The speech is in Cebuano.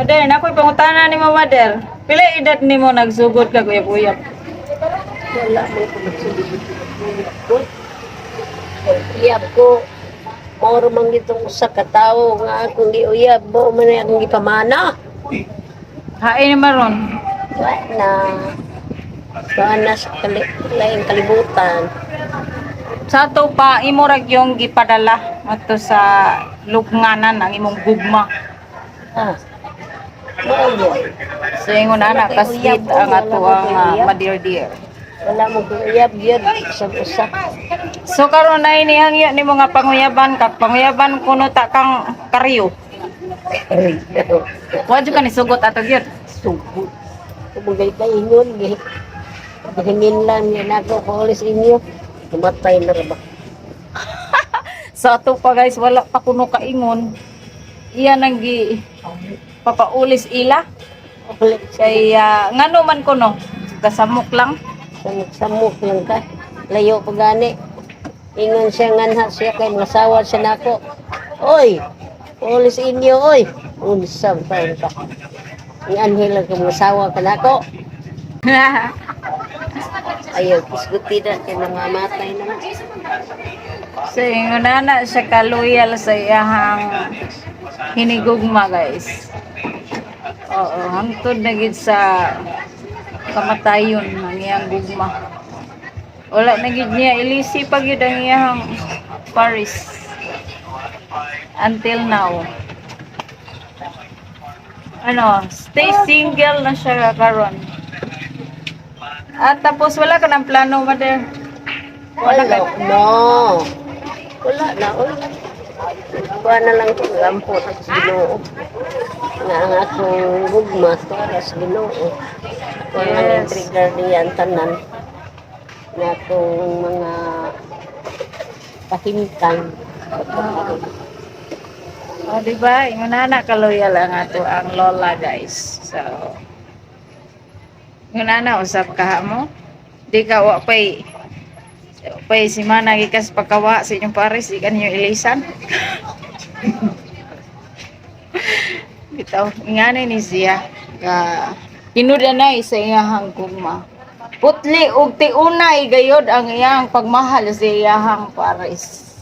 Mother, nakoy pangutana nimo, Mother. Pila edad nimo nagsugod ka uyab-uyab? Wala man ko magsugod ko. Uyab ko, mao man gitong usa ka tawo nga akong giuyab, mao man ay akong gipamana. Hain ni maron? Wa na. Kuan na sa laing kalibutan. Sa ato pa imo ra gyung gipadala ngadto sa lubnganan ang imong gugma. Ah. Mao yun. So ingon ana ka-sweet ang ato ang mother dear. Wala mo ko uyab yun. Isang usa. So karon ay nihangyo nimo nga panguyaban ka, panguyaban kuno ta kang karyo. Wa jud ka ni sugot ato gyud? Sugod. Kumagay ka ingon. Gihingin lang niya na ako paulis inyo. Tumatay na ra ba? Sa ato pa, guys, wala pa kuno kaingon. Iya nang gi papaulis ila. Ulit. Kay ngano man kuno, kasamok lang. Samok-samok lang ka. Layo pa gani. Ingon siya nganha siya kay mga sawa siya nako. Oy! Ulis inyo, oy! Unsang taon ka. Ang anhel lang ka mga sawa ka nako. Ayaw, kisguti na kay namamatay na. So ingon na siya ka-loyal sa iyahang hinigugma, guys. Oo, hangtod na gid sa kamatayon ang iyang gugma. Wala na gid niya ilisi pa gyud ang iyang paris until now. Ano, stay single na siya karon. At tapos wala ka ng plano, Mother? Wala no. Wala na, oy. Kuha na lang ko, lampo sa Ginoo. Nga ang akong gugma, para sa Ginoo. Ako lang ang trigger niyan tanan. Nga akong mga kahimtang. O, di ba? Ingon na ka-loyal ang ato ang lola, guys. So, ingon na usap ka mo. Di ka wa pay pay si mana gikas pagkawa sa inyong pares, di ka ninyo ilisan. Bitaw, ingani ni siya. Ka tinudanay sa iyahang gugma. Putli og tiunay gayod ang iyang pagmahal sa iyahang pares.